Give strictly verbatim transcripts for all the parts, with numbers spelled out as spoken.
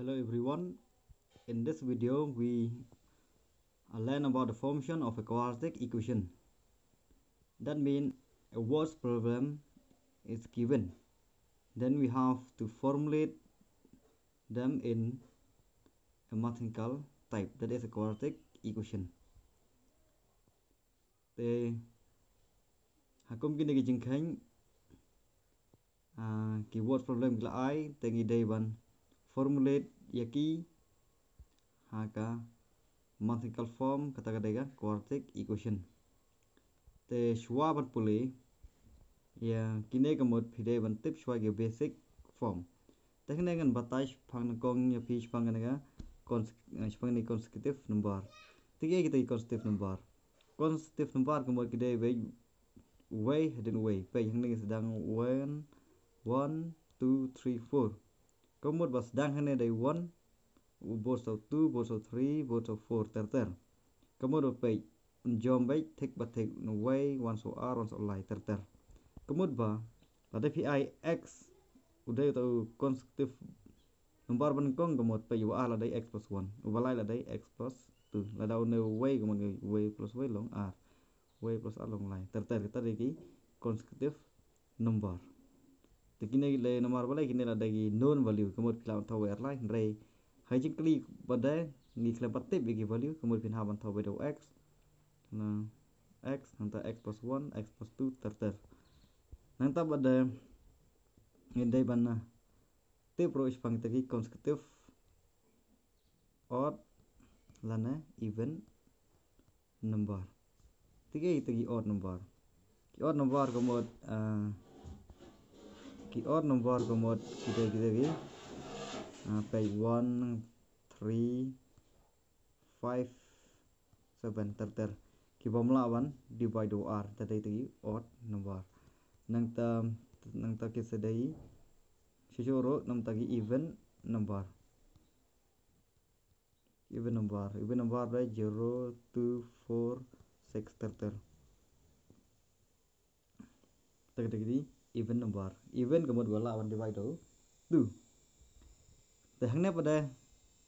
Hello everyone. In this video, we uh, learn about the formation of a quadratic equation. That means a word problem is given. Then we have to formulate them in a mathematical type, that is a quadratic equation. Te ha kum kine ki jingkheiñ, ah, ki word problem ki la ai, te ngi dei ban formulate ïa ki ha ka mathematical form, kata ka dei ka quadratic equation. Te shuwa ban pule ïa kine, ka mut phi dei ban tip shuwa ki basic form. Te hangne ngan batai shaphang nyngkong ïa phi shaphang kane ka cons-, eh, shaphang kane consecutive number. Te kiei kita ki consecutive number? Consecutive number ka mut ki dei wei, wei hadien wei. Peit hangne ngi sdang one, one, two, three, four. Ka mut ba sdang hangne dei one, bad sa two, bad sa three, bad sa four, ter ter. Ka mut ba peit, un jam beit thik ba thik, na wei, wan sa ar, wan sa lai, ter ter. Ka mut ba lada phi ai x, u dei uta u consecutive number ba nyngkong, ka mut peit, uba ar la dei x plus one, uba lai la dei x plus two, lada une u wei ka mut wei plus wei long ar, wei plus ar long lai, ter ter. Kita dei ki consecutive number. Te kine ki dei namar balei? Kine la dei ki known value, ka mut phi lah ban thoh wei ar lai, hynrei ha ka jingkylli pat de ngi khlem pat tip ïa ki value, ka mut phin hap ban thoh wei da u x, na x, nangta x plus one, x plus two, ter ter. Nangta pat de ngi dei ban, ah, tip ruh shaphang kita ki consecutive odd lane even number. Te kiei kita ki odd number? Ki odd number ka mut, ah, ki odd number ka mut ki dei, ki dei ki, ah, peit, one, three, five, seven, ter ter. Ki bym lah ban divide da u ar, te dei kita ki odd number. Nangta, nangta ki sa dei shuh shuh ruh namar ki even number. Even number, even number dei zero, two, four, six, ter ter. Te kita ki dei even number. Even ka mut ba lah ban divide da u two. Te hangne pat de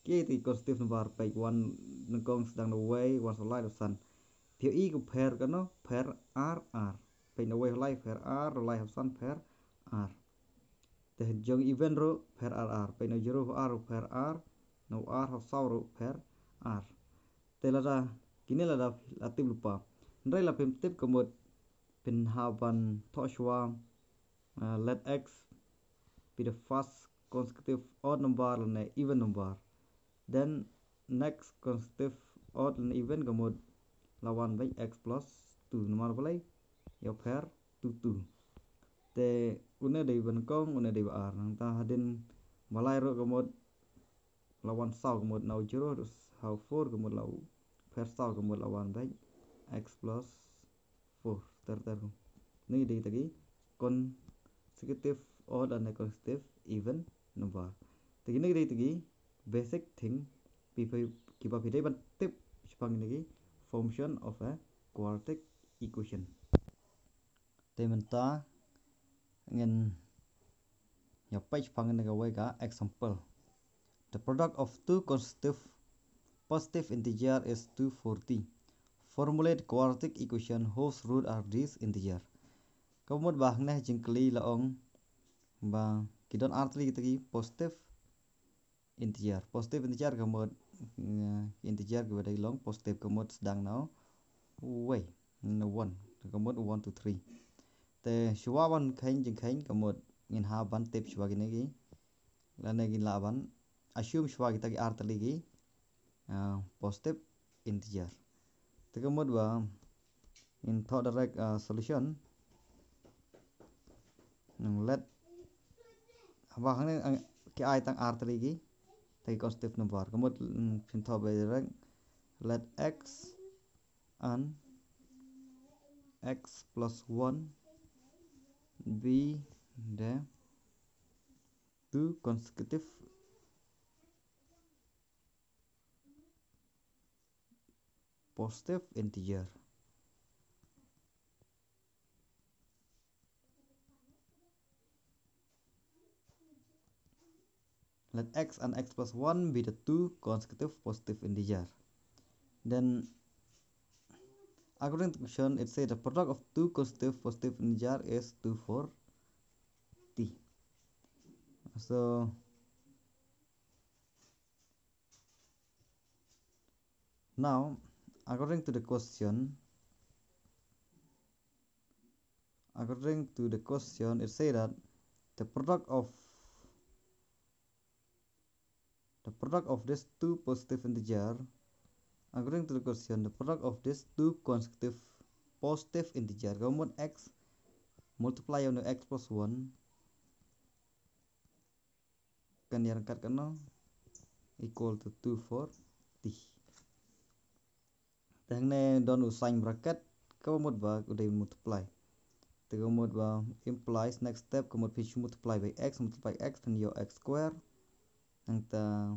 kiei kita ki consecutive number? Peit, one nyngkong sdang na wei, wan sa lai, da u san. Phi ïohi ka pher kano? Pher ar ar. Peit, na wei ha u lai pher ar, u lai ha u san pher ar. Te jong even ruh pher ar ar. Peit, na u zero ha u ar ruh pher ar, na u ar ha u saw ruh pher ar. Te lada kine lada la tip lypa, hynrei la phim tip, ka mut phin hap ban thoh shuwa, ah, let x be the first consecutive odd number lane even number. Then next consecutive odd lane even ka mut la wan beit x plus two. Namar balei? Ïa u pher two two. Te une dei ba nyngkong, une dei ba ar. Nangta hadien ba lai ruh ka mut la wan saw, ka mut na u zero ha u four ka mut la u pher saw ka mut la wan beit x plus four, ter ter. Kine ki dei kita ki consecutive odd lane consecutive even number. Te kine ki dei kita ki basic thing, phi, phi, kiba phi dei ban tip shaphang kine ki formation of a quadratic equation. Te mynta ngin ïa peit shaphang kane kawei ka example. The product of two consecutive positive integer is two forty. Formulate quadratic equation whose root are these integer. Ka mut ba hangne ha jingkylli la ong ba ki don artylli kita ki positive integer. Positive integer ka mut, eh, integer kiba dei long positive, ka mut sdang na u wei, na u one, ka mut one, two, three. Te shuwa ban kheiñ jingkheiñ, ka mut ngin hap ban tip shuwa kine ki, lane ngin lah ban assume shuwa kita ki artylli ki, ah, positive integer. Te ka mut ba ngin thoh direct, ah, solution. Nang let, haba hangne, ah, ki ai tang artylli ki, te ki consecutive number. Ka mut, mm, phin thoh ba direct, let x and x plus one be the two consecutive positive integer. Let x and x plus one be the two consecutive positive integer. Then, according to question, it says the product of two consecutive positive integer is two four t. So, now, according to the question, according to the question, it says that the product of the product of these two positive integer, according to the question, the product of these two consecutive positive integer, ka mut x multiply ïa une x plus one, kan ïaryngkat katno, equal to two four t. Te hangne don u sign bracket, ka mut ba u dei multiply. Te ka mut ba implies next step, ka mut phi shu multiply by x, multiply x, phin ïoh x square. Nangta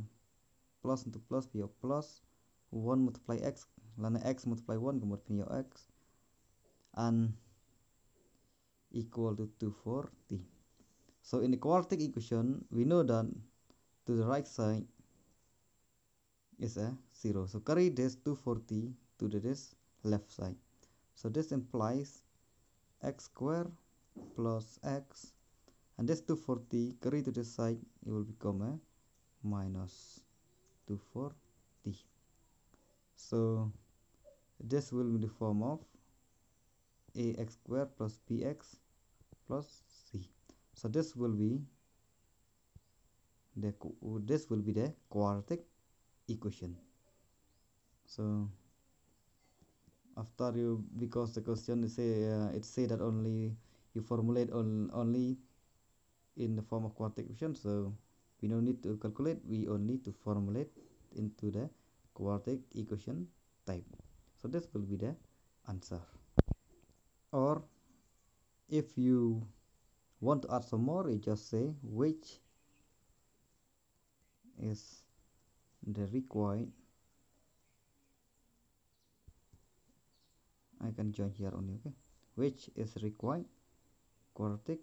plus into plus, phi ïoh plus one multiply x, lane x multiply one, ka mut phin ïoh x. And equal to two four t. So in the quadratic equation, we know that to the right side is a zero. So carry this two four t to the this left side. So this implies x square plus x, and this two four t carry to this side, it will become a minus two four t. So this will be the form of a x square plus bx plus c. So this will be the qu- this will be the quadratic equation. So after you, because the question is say, uh, it say that only you formulate on, only in the form of quadratic equation, so we don't need to calculate, we only need to formulate into the quadratic equation type. So this will be the answer. Or if you want to add some more, you just say which is the required, I can join here only, okay, which is required quadratic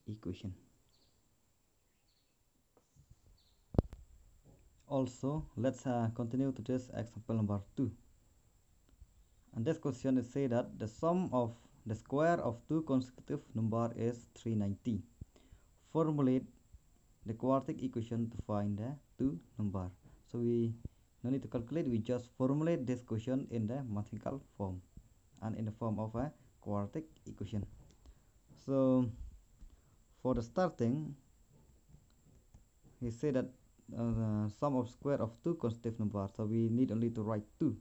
equation. Also, let's uh, continue to this example number two. And this question is say that the sum of the square of two consecutive number is three ninety. Formulate the quadratic equation to find the two number. So we no need to calculate, we just formulate this question in the mathematical form and in the form of a quadratic equation. So for the starting, he said that uh, sum of square of two consecutive number, so we need only to write two.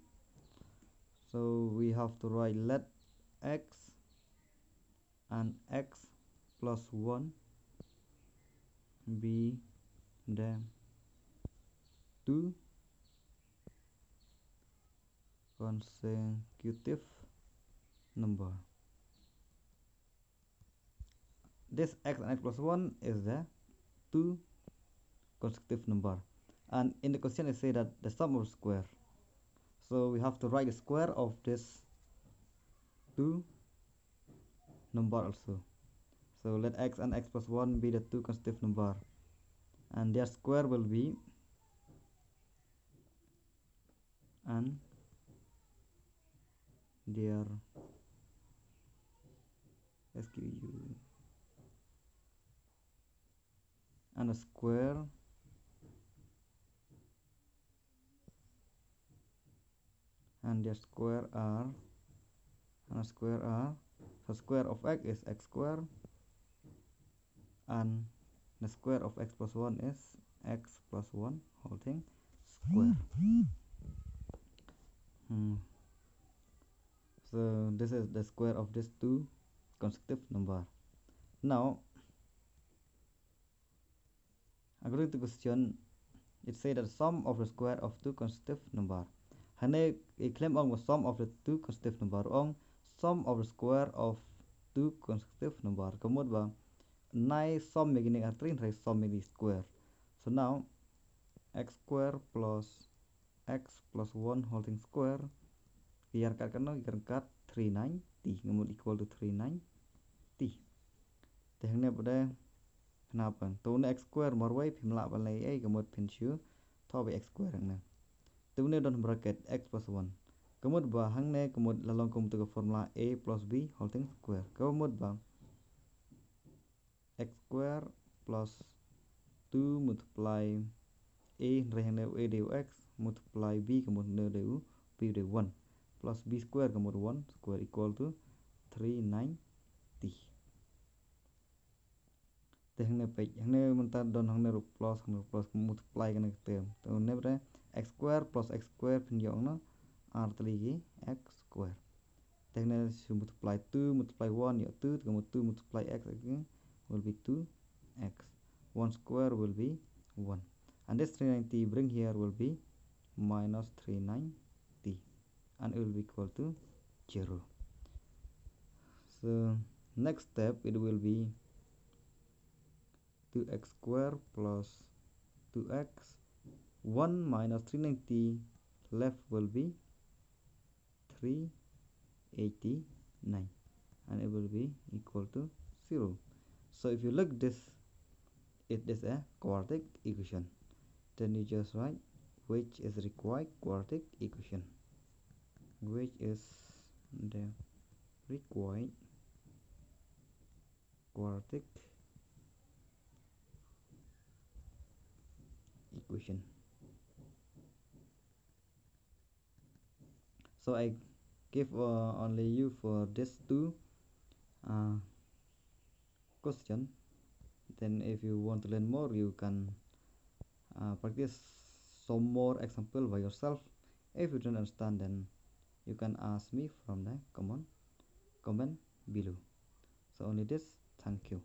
So we have to write let x and x plus one be the two consecutive number. This x and x plus one is the two consecutive number. And in the question, it say that the sum of square. So we have to write the square of this two number also. So let x and x plus one be the two consecutive number. And their square will be, and their S Q U and a square, and their square are, and a square are, so square of x is x square, and the square of x plus one is x plus one whole thing square. Hmm. So this is the square of these two consecutive number. Now, according to question, it say that sum of the square of two consecutive number. Hangne i khlem ong sum of the two consecutive number, ong sum of the square of two consecutive number. Ka mut ba nai sum ïa kine ki ar tylli, hynrei sum ïa ki square. So now x square plus x plus one whole thing square, ki ïaryngkat katno? Ki ïaryngkat three ninety, ka mut equal to three ninety. Te hangne pat de Khnap, to une x square marwei phim lah ban leh ei, ka mut phin shu thoh beit x square hangne. To une don bracket x plus one. Ka mut ba hangne ka mut la long kum tu ka formula a plus b whole thing square. Ka mut ba x square plus two multiply a, hynrei hangne a dei u x, multiply b ka mut hangne dei u b, dei one, plus b square ka mut one square equal to three ninety. Te hangne peit, hangne mynta don hangne ruh plus, hangne ruh plus, multiply kane ka term. Te hangne ba x square plus x square phin ïoh na ar tylli ki x square. Te hangne shu multiply two multiply one ïoh two, te ka mut two multiply x again will be two x. One square will be one. And this three ninety bring here will be minus three ninety. And it will be equal to zero. So next step, it will be two x square plus two x. One minus three ninety left will be three eighty-nine, and it will be equal to zero. So if you look this, it is a quadratic equation. Then you just write which is required quadratic equation, which is the required quadratic equation. So I give uh, only you for this two uh, question. Then if you want to learn more, you can uh, practice some more example by yourself. If you don't understand, then you can ask me from the comment comment below. So only this. Thank you.